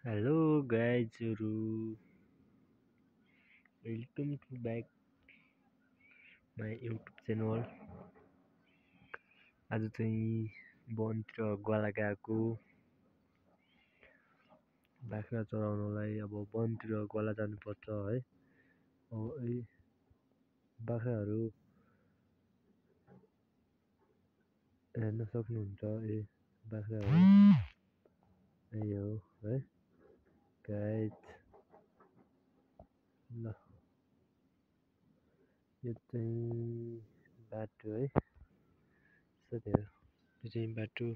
Hello guys, welcome to back my YouTube channel. आज चाहिँ वनतिर गोला गएको बाख्रा चराउनलाई। अब वनतिर गोला जानुपर्छ है। अब यी बाख्राहरू हेर्न सक्नुहुन्छ। बाख्राहरू यही हो है गाइज। ल यो चाहिँ बाटो है। यो चाहिँ बाटो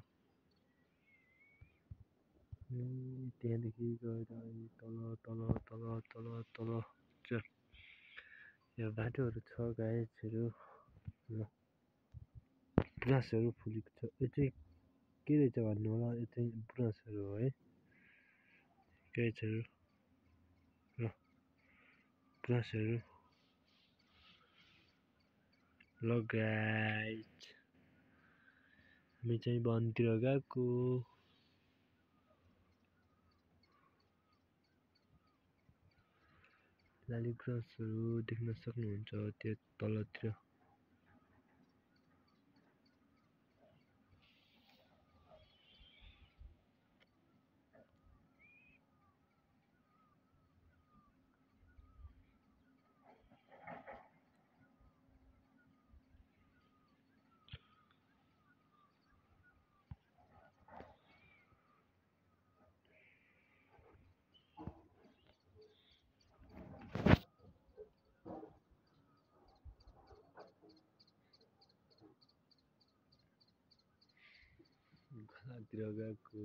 त्यहाँदेखि गएर तल तल तल तल तल यो बाटोहरू छ गाइजहरू। ल गुराँसहरू फुलेको छ। यो चाहिँ के रहेछ भन्नु होला। यो चाहिँ गुराँसहरू हो है गाइजहरू। ल गुराँसहरू ल गाइज, हामी चाहिँ वनतिर गएको। लाली गुराँसहरू देख्न सक्नुहुन्छ त्यो तलतिर। घरतिर गएको।